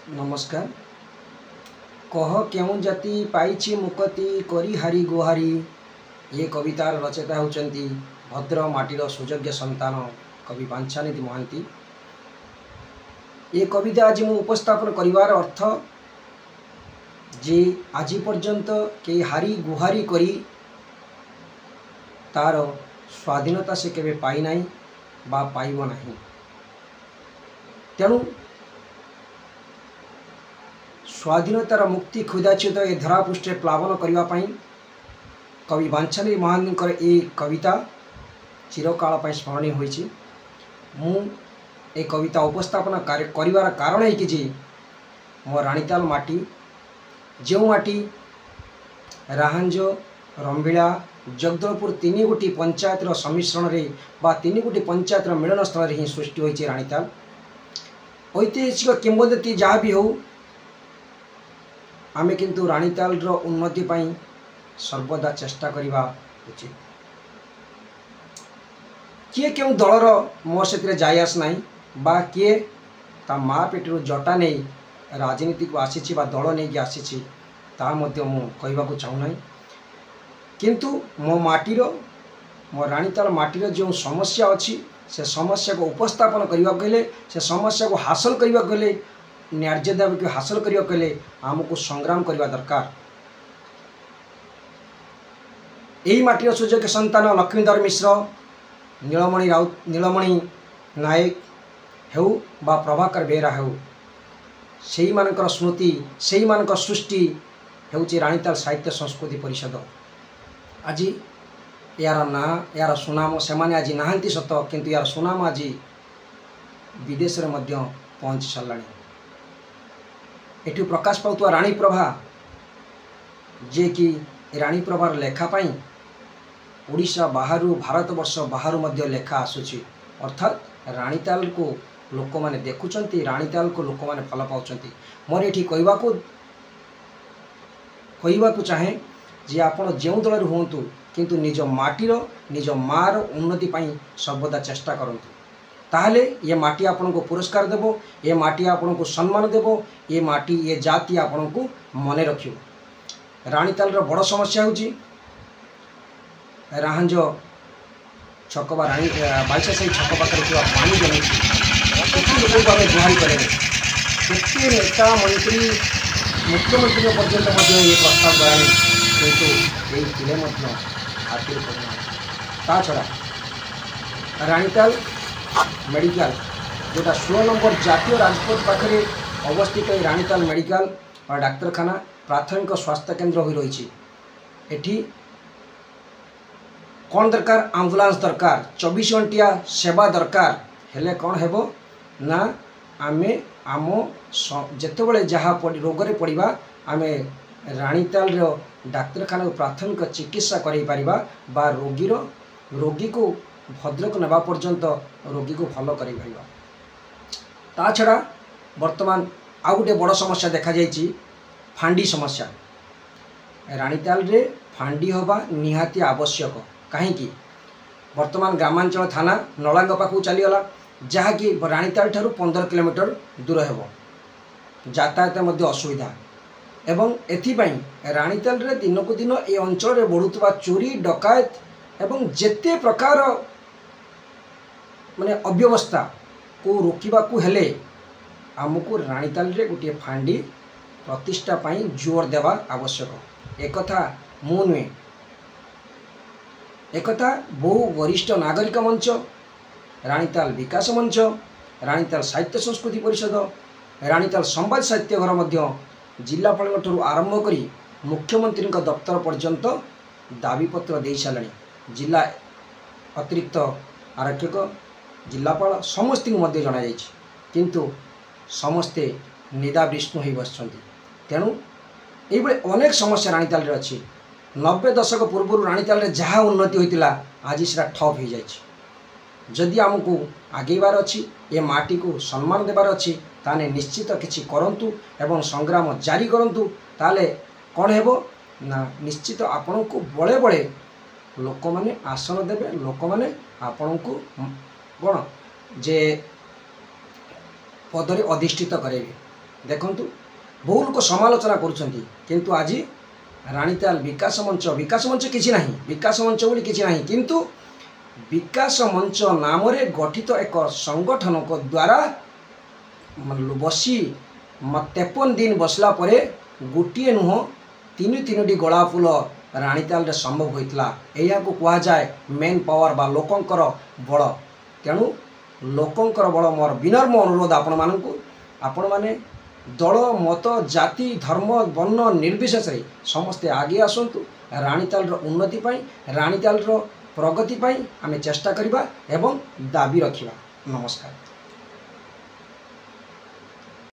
ନମସ୍କାର। କହ କେଉଁ ଜାତି ପାଇଛି ମୁକତି କରି ହାରି ଗୁହାରି। ଏ କବିତାର ରଚୟିତା ହେଉଛନ୍ତି ଭଦ୍ର ମାଟିର ସୁଯୋଗ୍ୟ ସନ୍ତାନ କବି ବାଞ୍ଛାନିଧି ମହାନ୍ତି। ଏ କବିତା ଆଜି ମୁଁ ଉପସ୍ଥାପନ କରିବାର ଅର୍ଥ ଯେ ଆଜି ପର୍ଯ୍ୟନ୍ତ କେହି ହାରି ଗୁହାରି କରି ତାର ସ୍ୱାଧୀନତା ସେ କେବେ ପାଇନାହିଁ ବା ପାଇବ ନାହିଁ। ତେଣୁ ସ୍ୱାଧୀନତାର ମୁକ୍ତି କ୍ଷୁଧାଚ୍ୟୁତ ଏ ଧରାପୃଷ୍ଠରେ ପ୍ଲାବନ କରିବା ପାଇଁ କବି ବାଞ୍ଛାନିଧି ମହାନ୍ତିଙ୍କର ଏ କବିତା ଚିରକାଳ ପାଇଁ ସ୍ମରଣୀୟ ହୋଇଛି। ମୁଁ ଏ କବିତା ଉପସ୍ଥାପନା କରିବାର କାରଣ ଏଇକି ଯେ ମୋ ରାଣୀତାଲ ମାଟି, ଯେଉଁ ମାଟି ରାହାଞ୍ଜ, ରମ୍ଭିଳା, ଜଗଦଲପୁର ତିନି ଗୋଟି ପଞ୍ଚାୟତର ସମ୍ମିଶ୍ରଣରେ ବା ତିନି ଗୋଟି ପଞ୍ଚାୟତର ମିଳନ ସ୍ଥଳରେ ହିଁ ସୃଷ୍ଟି ହୋଇଛି ରାଣୀତାଲ। ଐତିହାସିକ କିମ୍ବଦନ୍ତୀ ଯାହା ବି ହେଉ, ଆମେ କିନ୍ତୁ ରାଣୀତାଲର ଉନ୍ନତି ପାଇଁ ସର୍ବଦା ଚେଷ୍ଟା କରିବା ଉଚିତ। କିଏ କେଉଁ ଦଳର ମୋର ସେଥିରେ ଯାଇ ଆସ ନାହିଁ, ବା କିଏ ତା ମା ପେଟରୁ ଜଟା ନେଇ ରାଜନୀତିକୁ ଆସିଛି ବା ଦଳ ନେଇକି ଆସିଛି ତାହା ମଧ୍ୟ ମୁଁ କହିବାକୁ ଚାହୁଁନାହିଁ। କିନ୍ତୁ ମୋ ମାଟିର, ମୋ ରାଣୀତାଲ ମାଟିର ଯେଉଁ ସମସ୍ୟା ଅଛି, ସେ ସମସ୍ୟାକୁ ଉପସ୍ଥାପନ କରିବାକୁ ହେଲେ, ସେ ସମସ୍ୟାକୁ ହାସଲ କରିବାକୁ ହେଲେ, ନ୍ୟାଯ୍ୟ ଦାବିକୁ ହାସଲ କରିବାକୁ ହେଲେ ଆମକୁ ସଂଗ୍ରାମ କରିବା ଦରକାର। ଏହି ମାଟିର ସୁଯୋଗ୍ୟ ସନ୍ତାନ ଲକ୍ଷ୍ମୀଧର ମିଶ୍ର, ନୀଳମଣି ରାଉତ, ନୀଳମଣି ନାୟକ ହେଉ ବା ପ୍ରଭାକର ବେହେରା ହେଉ, ସେଇମାନଙ୍କର ସ୍ମୃତି, ସେଇମାନଙ୍କ ସୃଷ୍ଟି ହେଉଛି ରାଣୀତାଲ ସାହିତ୍ୟ ସଂସ୍କୃତି ପରିଷଦ। ଆଜି ଏହାର ନାଁ, ଏହାର ସୁନାମ, ସେମାନେ ଆଜି ନାହାନ୍ତି ସତ, କିନ୍ତୁ ଏହାର ସୁନାମ ଆଜି ବିଦେଶରେ ମଧ୍ୟ ପହଞ୍ଚି ସାରିଲାଣି। ଏଠୁ ପ୍ରକାଶ ପାଉଥିବା ରାଣୀପ୍ରଭା, ଯିଏକି ରାଣୀପ୍ରଭାର ଲେଖା ପାଇଁ ଓଡ଼ିଶା ବାହାରୁ, ଭାରତବର୍ଷ ବାହାରୁ ମଧ୍ୟ ଲେଖା ଆସୁଛି। ଅର୍ଥାତ୍ ରାଣୀତାଲକୁ ଲୋକମାନେ ଦେଖୁଛନ୍ତି, ରାଣୀତାଲକୁ ଲୋକମାନେ ଭଲ ପାଉଛନ୍ତି। ମୋର ଏଠି କହିବାକୁ ଚାହେଁ ଯେ ଆପଣ ଯେଉଁ ଦଳରେ ହୁଅନ୍ତୁ, କିନ୍ତୁ ନିଜ ମାଟିର, ନିଜ ମାଆର ଉନ୍ନତି ପାଇଁ ସର୍ବଦା ଚେଷ୍ଟା କରନ୍ତୁ। ତାହେଲେ ଏ ମାଟି ଆପଣଙ୍କୁ ପୁରସ୍କାର ଦେବ, ଏ ମାଟି ଆପଣଙ୍କୁ ସମ୍ମାନ ଦେବ, ଏ ମାଟି, ଏ ଜାତି ଆପଣଙ୍କୁ ମନେ ରଖିବ। ରାଣୀତାଲର ବଡ଼ ସମସ୍ୟା ହେଉଛି ରାହାଞ୍ଜ ଛକ ବା ରାଣୀ ବାଇଶାସାହି ଛକ ପାଖରେ ଥିବା ପାଣି ଜମିଛି। କେତେ ଲୋକଙ୍କୁ ଆମେ ଗୁହାରି କଲେଣି, କେତେ ନେତା, ମନ୍ତ୍ରୀ, ମୁଖ୍ୟମନ୍ତ୍ରୀଙ୍କ ପର୍ଯ୍ୟନ୍ତ ମଧ୍ୟ ଏ ପ୍ରସ୍ତାବ ଗଲାଣି, କିନ୍ତୁ କେହି ଥିଲେ ମଧ୍ୟ ହାତରୁ କରୁନାହାନ୍ତି। ତା ଛଡ଼ା ରାଣୀତାଲ ମେଡ଼ିକାଲ, ଯେଉଁଟା 16 ନମ୍ବର ଜାତୀୟ ରାଜପଥ ପାଖରେ ଅବସ୍ଥିତ, ଏଇ ରାଣୀତାଲ ମେଡ଼ିକାଲ ବା ଡାକ୍ତରଖାନା ପ୍ରାଥମିକ ସ୍ୱାସ୍ଥ୍ୟକେନ୍ଦ୍ର ହୋଇ ରହିଛି। ଏଠି କ'ଣ ଦରକାର? ଆମ୍ବୁଲାନ୍ସ ଦରକାର, 24 ଘଣ୍ଟିଆ ସେବା ଦରକାର। ହେଲେ କ'ଣ ହେବ ନା, ଆମେ ଆମ ଯେତେବେଳେ ଯାହା ରୋଗରେ ପଡ଼ିବା, ଆମେ ରାଣୀତାଲର ଡାକ୍ତରଖାନାକୁ ପ୍ରାଥମିକ ଚିକିତ୍ସା କରାଇ ପାରିବା ବା ରୋଗୀକୁ ଭଦ୍ରକ ନେବା ପର୍ଯ୍ୟନ୍ତ ରୋଗୀକୁ ଭଲ କରାଇପାରିବା। ତା ଛଡ଼ା ବର୍ତ୍ତମାନ ଆଉ ଗୋଟିଏ ବଡ଼ ସମସ୍ୟା ଦେଖାଯାଇଛି, ଫାଣ୍ଡି ସମସ୍ୟା। ରାଣୀତାଲରେ ଫାଣ୍ଡି ହେବା ନିହାତି ଆବଶ୍ୟକ। କାହିଁକି? ବର୍ତ୍ତମାନ ଗ୍ରାମାଞ୍ଚଳ ଥାନା ନଳାଙ୍ଗ ପାଖକୁ ଚାଲିଗଲା, ଯାହାକି ରାଣୀତାଲ ଠାରୁ 15 କିଲୋମିଟର ଦୂର ହେବ। ଯାତାୟାତ ମଧ୍ୟ ଅସୁବିଧା। ଏବଂ ଏଥିପାଇଁ ରାଣୀତାଲରେ ଦିନକୁ ଦିନ ଏ ଅଞ୍ଚଳରେ ବଢ଼ୁଥିବା ଚୋରି, ଡକାୟତ ଏବଂ ଯେତେ ପ୍ରକାର ମାନେ ଅବ୍ୟବସ୍ଥାକୁ ରୋକିବାକୁ ହେଲେ ଆମକୁ ରାଣୀତାଲରେ ଗୋଟିଏ ଫାଣ୍ଡି ପ୍ରତିଷ୍ଠା ପାଇଁ ଜୋର ଦେବା ଆବଶ୍ୟକ। ଏକଥା ମୁଁ ନୁହେଁ, ଏକଥା ବହୁ ବରିଷ୍ଠ ନାଗରିକ ମଞ୍ଚ, ରାଣୀତାଲ ବିକାଶ ମଞ୍ଚ, ରାଣୀତାଲ ସାହିତ୍ୟ ସଂସ୍କୃତି ପରିଷଦ, ରାଣୀତାଲ ସମ୍ବାଦ ସାହିତ୍ୟ ଘର ମଧ୍ୟ ଜିଲ୍ଲାପାଳଙ୍କ ଠାରୁ ଆରମ୍ଭ କରି ମୁଖ୍ୟମନ୍ତ୍ରୀଙ୍କ ଦପ୍ତର ପର୍ଯ୍ୟନ୍ତ ଦାବିପତ୍ର ଦେଇସାରିଲାଣି। ଜିଲ୍ଲା ଅତିରିକ୍ତ ଆରକ୍ଷକ, ଜିଲ୍ଲାପାଳ ସମସ୍ତଙ୍କୁ ମଧ୍ୟ ଜଣାଯାଇଛି, କିନ୍ତୁ ସମସ୍ତେ ନିଦାବିଷ୍ଣୁ ହୋଇ ବସିଛନ୍ତି। ତେଣୁ ଏଇଭଳି ଅନେକ ସମସ୍ୟା ରାଣୀତାଲରେ ଅଛି। 90 ଦଶକ ପୂର୍ବରୁ ରାଣୀତାଲରେ ଯାହା ଉନ୍ନତି ହୋଇଥିଲା, ଆଜି ସେଟା ଠପ୍ ହୋଇଯାଇଛି। ଯଦି ଆମକୁ ଆଗେଇବାର ଅଛି, ଏ ମାଟିକୁ ସମ୍ମାନ ଦେବାର ଅଛି, ତାହେଲେ ନିଶ୍ଚିତ କିଛି କରନ୍ତୁ ଏବଂ ସଂଗ୍ରାମ ଜାରି କରନ୍ତୁ। ତାହେଲେ କ'ଣ ହେବ ନା, ନିଶ୍ଚିତ ଆପଣଙ୍କୁ ବଳେ ବଳେ ଲୋକମାନେ ଆସନ ଦେବେ, ଲୋକମାନେ ଆପଣଙ୍କୁ କ'ଣ ଯେ ପଦରେ ଅଧିଷ୍ଠିତ କରାଇବେ। ଦେଖନ୍ତୁ, ବହୁ ଲୋକ ସମାଲୋଚନା କରୁଛନ୍ତି, କିନ୍ତୁ ଆଜି ରାଣୀତାଲ ବିକାଶ ମଞ୍ଚ, ବିକାଶ ମଞ୍ଚ କିଛି ନାହିଁ, ବିକାଶ ମଞ୍ଚ ବୋଲି କିଛି ନାହିଁ, କିନ୍ତୁ ବିକାଶ ମଞ୍ଚ ନାମରେ ଗଠିତ ଏକ ସଂଗଠନଙ୍କ ଦ୍ୱାରା ବସି 53 ଦିନ ବସିଲା ପରେ ଗୋଟିଏ ନୁହଁ, ତିନି ତିନୋଟି ଗଳା ଫୁଲ ରାଣୀତାଲରେ ସମ୍ଭବ ହୋଇଥିଲା। ଏହାକୁ କୁହାଯାଏ ମେନ୍ ପାୱାର ବା ଲୋକଙ୍କର ବଳ। ତେଣୁ ଲୋକଙ୍କର ବଳ, ମୋର ବିନମ୍ର ଅନୁରୋଧ ଆପଣମାନଙ୍କୁ, ଆପଣମାନେ ଦଳ, ମତ, ଜାତି, ଧର୍ମ, ବର୍ଣ୍ଣ ନିର୍ବିଶେଷରେ ସମସ୍ତେ ଆଗେଇ ଆସନ୍ତୁ। ରାଣୀତାଲର ଉନ୍ନତି ପାଇଁ, ରାଣୀତାଲର ପ୍ରଗତି ପାଇଁ ଆମେ ଚେଷ୍ଟା କରିବା ଏବଂ ଦାବି ରଖିବା। ନମସ୍କାର।